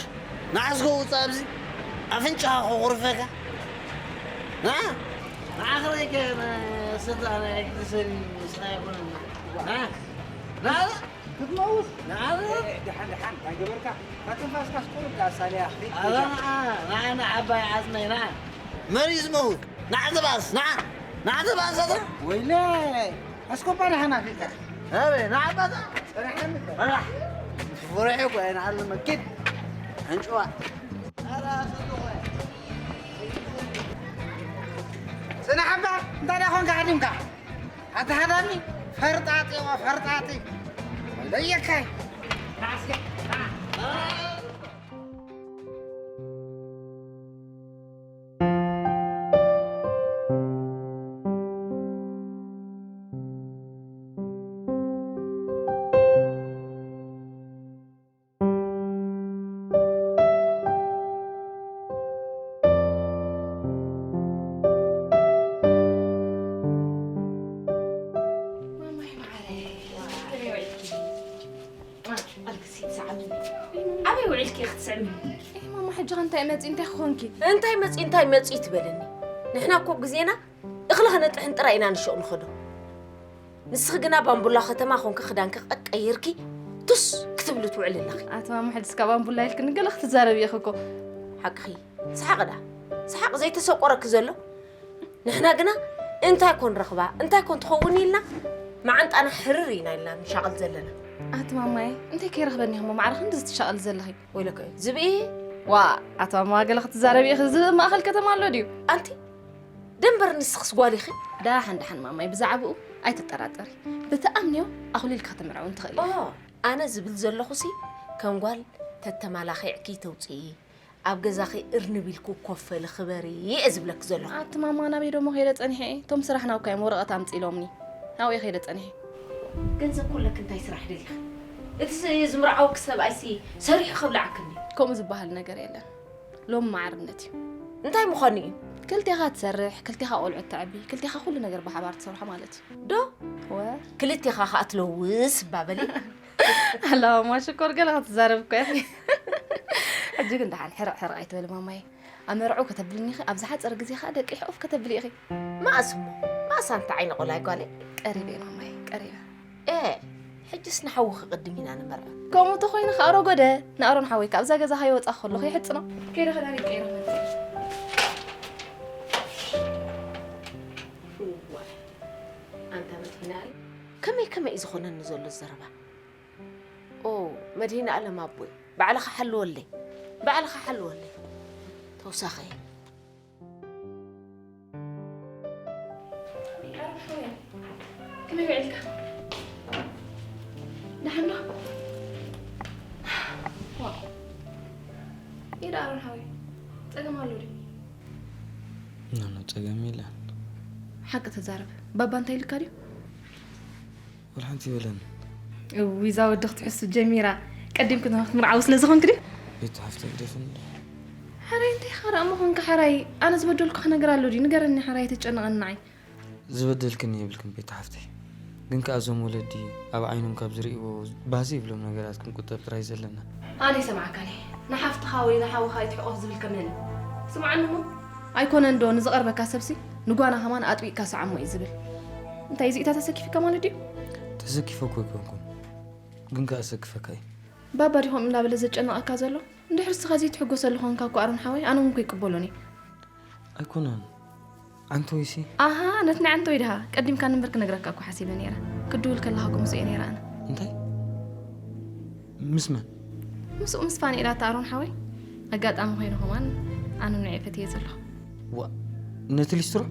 ንዓስከ ውጻእ ኣብዚ ኣፍንጫኻ ከቑርፈካ። ና፣ ንዓኻ ርኢከ ስልጣን ኣይግድሰኒ፣ ንስኻ ኣይኮነን። ና፣ ና፣ ክትመውት። ንዓ፣ ደሓን፣ ደሓን፣ እንታይ ገበርካ? እታ ትንፋስካስ ቁሩብ ከኣ ኣሳልያ፣ ኺድ፣ ኣረ ኺድ። ንዓ፣ ንዓ፣ ንዓ፣ ዓባይ ዓጽመይ፣ ንዓ። መን እዩ ዝመውት? ንዓ ተባእስ፣ ንዓ፣ ንዓ ተባእስ፣ ኣታ። ወይለይ፣ ኣስኮባ ንሓና ፊትካ። ኣበይ፣ ንዓ ኣባታ። ጸናሓኒ። በላሕ። ፍሩሕ እኮ እየ፣ ንዓ ዝመክድ። ኣንጭዋ። ኣረ፣ ኣሰልጦ እኮ እየ። ጽናሕ እባ፣ እንታይ ደኣ ኾንካ ሃዲምካ? ኣታ ሃዳሚ፣ ፈርጣጢ እሞ ፈርጣጢ። ወይለየካይ። ማማይ ማዓረይ፣ ከመይ ውዒልኪ? ኣልክሲ ትስዓምኒ። ኣበይ ውዒልኪ ክትስዕምኒ? ኤህ፣ ማማ፣ ሕጂ ኸ እንታይ መጺ፣ እንታይ ክኾንኪ? እንታይ መጺ፣ እንታይ መጺ ትበልኒ? ንሕና እኮ ግዜና እኽሊ ኸነጥሕን ጥራይ ኢና ንሸቕ ንኸዶ። ንስኺ ግና ባምቡላ ከተማ ኾንኪ ክዳንኪ ቀቀይርኪ ቱስ ክትብሊ ትውዕሊ ኣለኺ። ኣቲ ማማ፣ ሕጂ እስካ ባምቡላ ኢልክኒ ገለ ክትዛረቢ ኢኺ እኮ። ሓቅኺ። ሰሓቕ ደኣ። ሰሓቕ ዘይተሰቆረኪ ዘሎ። ንሕና ግና እንታይ ኮን ረኽባ፣ እንታይ ኮን ትኸውን ኢልና መዓንጣና ሕርር ኢና ኢልና ንሻቐል ዘለና። ኣቲ ማማየ፣ እንታይ ከይረኽበኒ ኢኺ እሞ ማዕረ ክንድዚ ትሻቐሊ ዘለኺ? ወይለከ ዝብኢ። ዋ፣ ኣቲ ማማ ገለ ክትዛረቢ ኢኺ፣ ዝብኢ ማእኸል ከተማ ኣሎ ድዩ? ኣንቲ፣ ደንበር ንስኽስ ጓል ኢኺ። ደሓን ደሓን ማማይ፣ ብዛዕባኡ ኣይትጠራጠሪ። ብትኣምንዮ ኣኹሊልኪ ክትምርዐውን ትኽእሊ ኢኺ። ኦ፣ ኣነ ዝብል ዘለኹሲ ከም ጓል ተተማላኺዕኪ ተውፅኢ፣ ኣብ ገዛኺ እርንብ ኢልኪ ኮፍ በሊ ክበሪ እየ ዝብለኪ ዘለኹ። ኣቲ ማማ ናበይ ደሞ ከይደ ፀኒሐ እየ? እቶም ስራሕና እኮ እዮም ወረቐት ኣምፂ ኢሎምኒ። ናብኡ እየ ከይደ ፀኒሐ። ገንዘብ ኮለክ እንታይ ስራሕ ደሊኺ? እቲ ስ-፣ ዝምርዓወኪ ሰብኣይሲ ሰሪሑ ከብልዓኪ እንድዩ። ከምኡ ዝበሃል ነገር የለን። ሎም ማዕርነት እዩ። እንታይ ምዃኑ እዩ? ክልቴኻ ትሰርሕ፣ ክልቴኻ ቆልዑት ተዕቢ፣ ክልቴኻ ኩሉ ነገር ብሓባር ትሰርሖ ማለት እዩ። ዶ? ወ? ክልቴኻ ኸኣ ትለውስ እባ በሊ። ኣላ ማማ ሽኮር ገለ ክትዛረብ እኮ እያ። ሕጂ ግን ደሓን ሕርቕ ሕርቕ ኣይትበሊ ማማይ። ኣብ መርዕኡ ከተብልኒ ኢኺ፣ ኣብ ዝሓጸረ ግዜ ኸኣ ደቂ ኦፍ ከተብሊ ኢኺ። መኣስ እሞ? መኣስ ኣንታ ዓይኒ ቆላይ ጓለይ? ቀሪበ እየ ማማይ፣ ቀሪበ። ኤ፣ ሕጅስ ንሓውኺ ቅድም ኢና ንመርዓ። ከምኡ ተኾይኑ ኸኣ ረጎደ፣ ንኣሮን ሓወይ ከኣ ኣብዛ ገዛ ከይወጻ ከሎ ከይሕጽኖ። ከይደ ክዳን ይቀይሮ መጽእ። እዋይ፣ ኣንታ መድሂነ ኣለም፣ ከመይ ከመይ እዩ ዝኾነኒ ዘሎ ዘረባ? ኦ፣ መድሂነ ኣለም ኣቦይ፣ ባዕልኻ ሓልወለይ፣ ባዕልኻ ሓልወለይ። ተውሳኸ። ከመይ ውዒልካ? ደሓን ዶ? ዋ። ኢዳ ኣሮን ሓወይ። ጸገም ኣሎ ድዩ? ኖ ኖ፣ ጸገም የለን። ሓቂ ተዛረብ። ባባ እንታይ ኢልካ ድዩ? ወላ ሓንቲ ይበለን። እዊዛ ወዲ ክትሕሱ ጀሚራ። ቀዲምክ ክትምርዓው ስለ ዝኾንክ ድዩ? ቤት ሓፍተ ግደፍን እንዶ። ሓራይ እንታይ ኻራ እሞ ኾንካ ሓራይ? ኣነ ዝበደልኩኻ ነገር ኣሎ ድዩ? ንገረኒ ሓራይ፣ ተጨነቐኒ ንዓይ። ዝበደልክን የብልክን ቤት ሓፍተይ። ግን ከኣ እዞም ወለዲ ኣብ ዓይኖም ካብ ዝርእይዎ ባህ ዘይብሎም ነገራት ክንቁጠብ ጥራይ ዘለና። ኣነ ይሰምዓካኒ። ንሓፍትኻ ወይ ንሓውኻ ይትሕቆፍ ዝብል ከመን? ስምዓኒ እሞ። ኣይኮነን ዶ ንዝቐርበካ ሰብሲ ንጓና ከማን ኣጥቢቕካ ሰዓሞ እዩ ዝብል። እንታይ እዚእታ ተሰኪፍካ ማለት ድዩ? ተሰኪፈ እኮ ኣይኮንኩን፣ ግን ከኣ ሰክፈካ እዩ። ባባ ዲኹም እንዳበለ ዘጨነቐካ ዘሎ? እንድሕር ስኻ ዘይትሕጎሰሉ ኾንካ እኮ ኣሮን ሓወይ፣ ኣነ እውን እኮ ይቅበሎን እየ። ኣይኮነን። ዓንተወይሲ? ኣሃ፣ ነቲ ናይ ዓንተወይ ድሃ ቀዲምካ ንንበር ክነግረካ እኮ ሓሲበ ነይረ። ክድውል ከለኻ እኮ ምስኡ እየ ነይረ ኣነ። እንታይ? ምስ መን? ምስኡ ምስ ፋኒኤላ እታ ኣሮን ሓወይ። ኣጋጣሚ ኮይኑ ከማን ኣነ ንዒ ፈትየ ዘለኹ። ዋ፣ ነቲ ሊስትሮ?